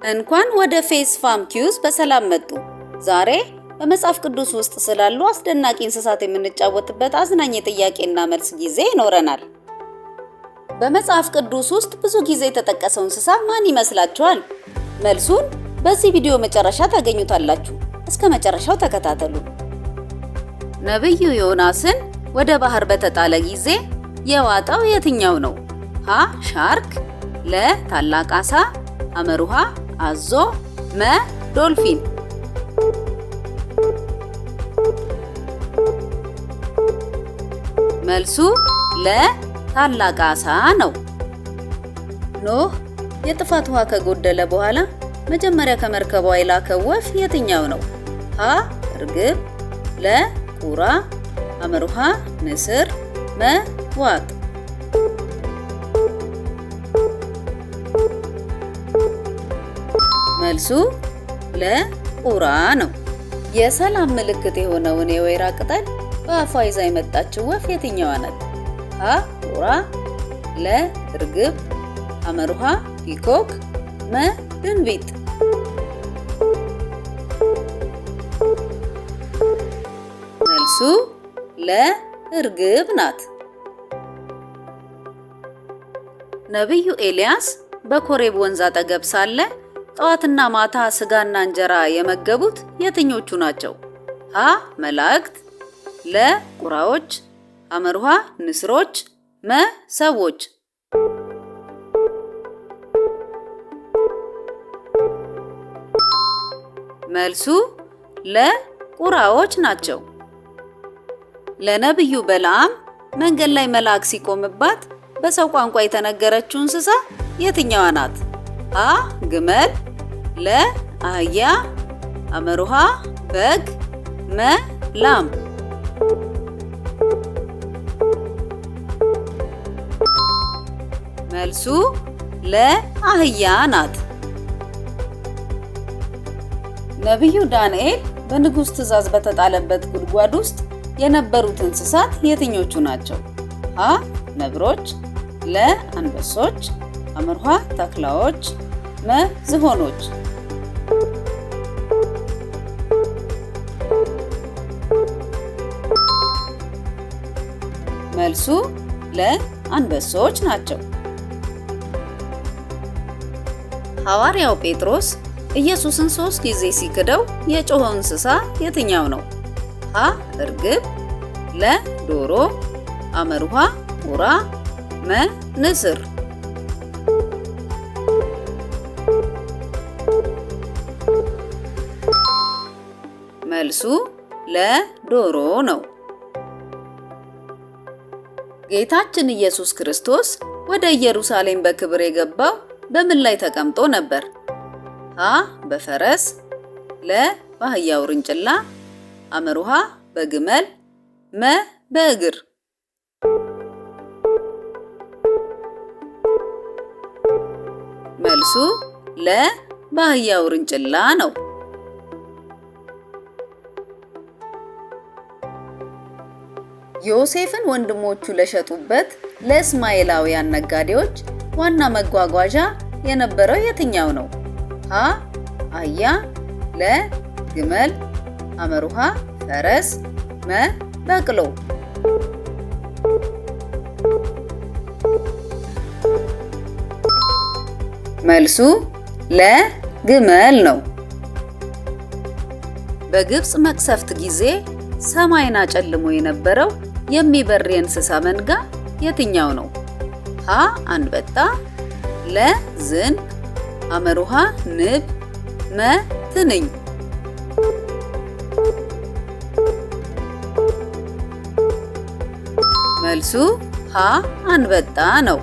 እንኳን ወደ ፌስ ፋም quiz በሰላም መጡ። ዛሬ በመጽሐፍ ቅዱስ ውስጥ ስላሉ አስደናቂ እንስሳት የምንጫወትበት አዝናኝ የጥያቄና መልስ ጊዜ ይኖረናል። በመጽሐፍ ቅዱስ ውስጥ ብዙ ጊዜ የተጠቀሰው እንስሳ ማን ይመስላችኋል? መልሱን በዚህ ቪዲዮ መጨረሻ ታገኙታላችሁ። እስከ መጨረሻው ተከታተሉ። ነቢዩ ዮናስን ወደ ባህር በተጣለ ጊዜ የዋጠው የትኛው ነው? ሀ ሻርክ፣ ለ ታላቅ ዓሣ፣ ሐመሩ ሐ አዞ፣ መ ዶልፊን። መልሱ ለ ታላቅ ዓሣ ነው። ኖህ የጥፋት ውሃ ከጎደለ በኋላ መጀመሪያ ከመርከቧ የላከው ወፍ የትኛው ነው? ሀ እርግብ፣ ለ ቁራ፣ ሐመሩ ሐ ንስር፣ መ ዋጥ። መልሱ ለ ቁራ ነው። የሰላም ምልክት የሆነውን የወይራ ቅጠል በአፏ ይዛ የመጣችው ወፍ የትኛዋ ናት? ሀ ቁራ፣ ለ እርግብ፣ ሐመሩ ሐ peacock፣ መ ድንቢጥ። መልሱ ለ እርግብ ናት። ነቢዩ ኤልያስ በኮሬብ ወንዝ አጠገብ ሳለ ጠዋትና ማታ ስጋና እንጀራ የመገቡት የትኞቹ ናቸው? ሀ መላእክት፣ ለ ቁራዎች፣ ሐመሩ ሐ ንስሮች፣ መ ሰዎች። መልሱ ለ ቁራዎች ናቸው። ለነቢዩ በለዓም መንገድ ላይ መልአክ ሲቆምባት በሰው ቋንቋ የተነገረችው እንስሳ የትኛዋ ናት? ሀ ግመል፣ ለ አህያ፣ ሐመሩ ሐ በግ፣ መ ላም። መልሱ ለ አህያ ናት። ነቢዩ ዳንኤል በንጉሥ ትእዛዝ በተጣለበት ጉድጓድ ውስጥ የነበሩት እንስሳት የትኞቹ ናቸው? ሀ ነብሮች፣ ለ አንበሶች፣ ሐመሩ ሐ ተኩላዎች፣ መ ዝሆኖች። መልሱ ለ አንበሶች ናቸው። ሐዋርያው ጴጥሮስ ኢየሱስን 3 ጊዜ ሲክደው የጮኸው እንስሳ የትኛው ነው? ሀ እርግብ፣ ለ ዶሮ፣ ሐመሩ ሐ ቁራ፣ መ ንስር። መልሱ ለ ዶሮ ነው። ጌታችን ኢየሱስ ክርስቶስ ወደ ኢየሩሳሌም በክብር የገባው በምን ላይ ተቀምጦ ነበር? ሀ በፈረስ፣ ለ በአህያ ውርንጭላ፣ ሐመሩ ሐ በግመል፣ መ በእግር። መልሱ ለ በአህያ ውርንጭላ ነው። ዮሴፍን ወንድሞቹ ለሸጡበት ለእስማኤላውያን ነጋዴዎች ዋና መጓጓዣ የነበረው የትኛው ነው? ሀ አህያ፣ ለ ግመል፣ ሐመሩ ሐ ፈረስ፣ መ በቅሎ። መልሱ ለ ግመል ነው። በግብፅ መቅሰፍት ጊዜ ሰማይን አጨልሞ የነበረው የሚበር የእንስሳ መንጋ የትኛው ነው? ሀ አንበጣ፣ ለ ዝንብ፣ ሐመሩ ሐ ንብ፣ መ ትንኝ። መልሱ ሀ አንበጣ ነው።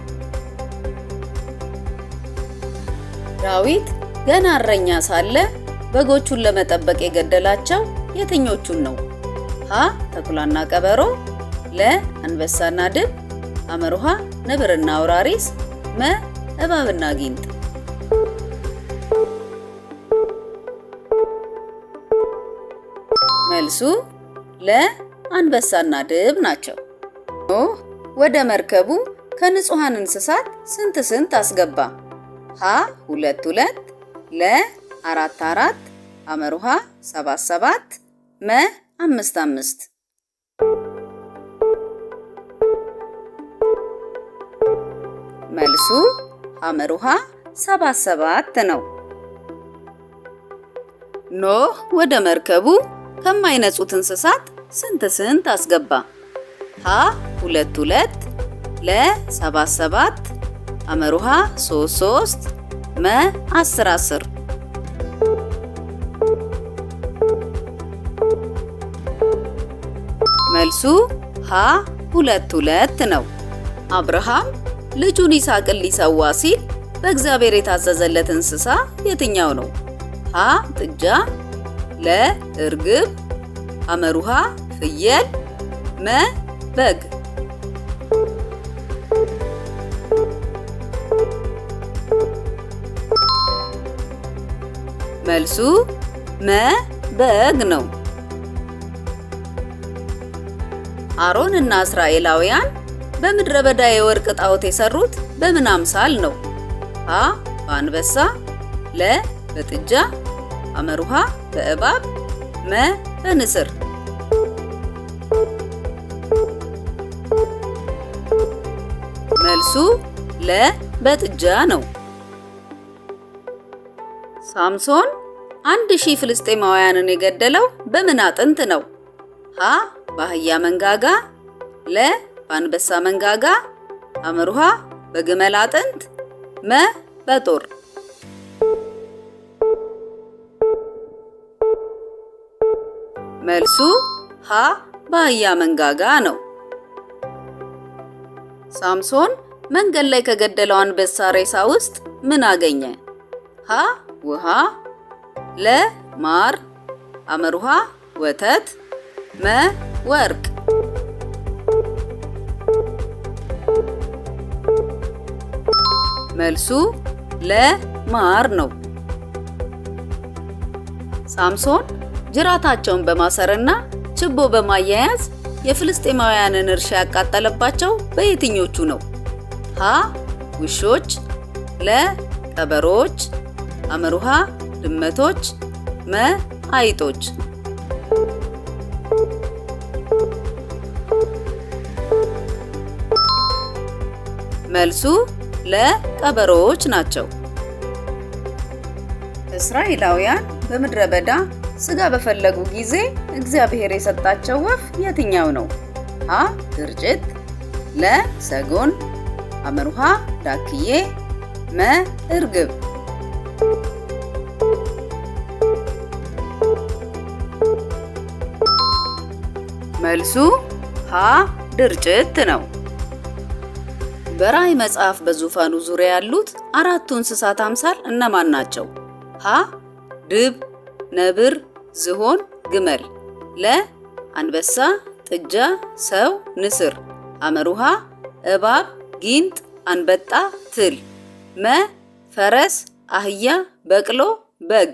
ዳዊት ገና እረኛ ሳለ በጎቹን ለመጠበቅ የገደላቸው የትኞቹን ነው? ሀ ተኩላና ቀበሮ፣ ለ አንበሳና ድብ፣ ሐመሩ ሐ ነብርና አውራሪስ፣ መ እባብና ጊንጥ። መልሱ ለ አንበሳና ድብ ናቸው። ኖህ ወደ መርከቡ ከንጹሐን እንስሳት ስንት ስንት አስገባ? ሀ ሁለት ሁለት፣ ለ 4 4፣ ሐመሩ ሐ 7 7፣ መ 5 5። መልሱ ሐመሩ ሐ 7 7 ነው። ኖህ ወደ መርከቡ ከማይነጹት እንስሳት ስንት ስንት አስገባ? ሀ 2 2፣ ለ 7 7፣ ሐመሩ ሐ 3 3፣ መ 10 10። መልሱ ሀ 2 2 ነው። አብርሃም ልጁን ይስሐቅን ሊሰዋ ሲል በእግዚአብሔር የታዘዘለት እንስሳ የትኛው ነው? ሀ ጥጃ፣ ለ እርግብ፣ ሐመሩ ሐ ፍየል፣ መ በግ። መልሱ መ በግ ነው። አሮን እና እስራኤላውያን በምድረ በዳ የወርቅ ጣዖት የሰሩት በምን አምሳል ነው? ሀ በአንበሳ፣ ለ በጥጃ፣ ሐመሩ ሐ በእባብ፣ መ በንስር። መልሱ ለ በጥጃ ነው። ሳምሶን 1000 ፍልስጤማውያንን የገደለው በምን አጥንት ነው? ሀ በአህያ መንጋጋ፣ ለ በአንበሳ መንጋጋ፣ ሐመሩ ሐ በግመል አጥንት፣ መ በጦር። መልሱ ሀ በአህያ መንጋጋ ነው። ሳምሶን መንገድ ላይ ከገደለው አንበሳ ሬሳ ውስጥ ምን አገኘ? ሀ ውሃ፣ ለ ማር፣ ሐመሩ ሐ ወተት፣ መ ወርቅ። መልሱ ለ ማር ነው። ሳምሶን ጅራታቸውን በማሰርና ችቦ በማያያዝ የፍልስጤማውያንን እርሻ ያቃጠለባቸው በየትኞቹ ነው? ሀ ውሾች፣ ለ ቀበሮች፣ ሐመሩ ሐ ድመቶች፣ መ አይጦች። መልሱ ለ ቀበሮዎች ናቸው። እስራኤላውያን በምድረ በዳ ስጋ በፈለጉ ጊዜ እግዚአብሔር የሰጣቸው ወፍ የትኛው ነው? ሀ ድርጭት፣ ለ ሰጎን፣ ሐመሩ ሐ ዳክዬ፣ መ እርግብ። መልሱ ሀ ድርጭት ነው። በራእይ መጽሐፍ በዙፋኑ ዙሪያ ያሉት አራቱ እንስሳት አምሳል እነማን ናቸው? ሀ ድብ፣ ነብር፣ ዝሆን፣ ግመል። ለ አንበሳ፣ ጥጃ፣ ሰው፣ ንስር። ሐመሩ ሐ እባብ፣ ጊንጥ፣ አንበጣ፣ ትል። መ ፈረስ፣ አህያ፣ በቅሎ፣ በግ።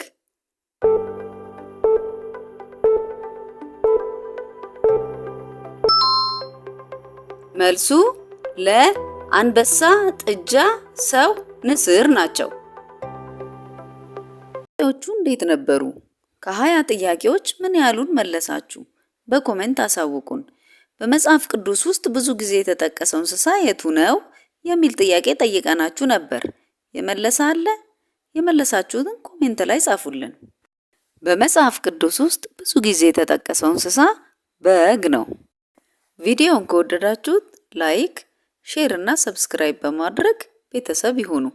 መልሱ ለ አንበሳ፣ ጥጃ፣ ሰው፣ ንስር ናቸው። ጥያቄዎቹ እንዴት ነበሩ? ከ20 ጥያቄዎች ምን ያህሉን መለሳችሁ? በ comment አሳውቁን። በመጽሐፍ ቅዱስ ውስጥ ብዙ ጊዜ የተጠቀሰው እንስሳ የቱ ነው የሚል ጥያቄ ጠይቀናችሁ ነበር። የመለሰ አለ? የመለሳችሁትን comment ላይ ጻፉልን። በመጽሐፍ ቅዱስ ውስጥ ብዙ ጊዜ የተጠቀሰው እንስሳ በግ ነው። ቪዲዮውን ከወደዳችሁት like፣ share እና subscribe በማድረግ ቤተሰብ ይሁኑ።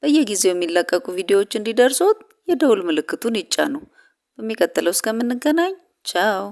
በየጊዜው የሚለቀቁ ቪዲዮዎች እንዲደርሶት የደውል ምልክቱን ይጫኑ። በሚቀጥለው እስከምንገናኝ ቻው።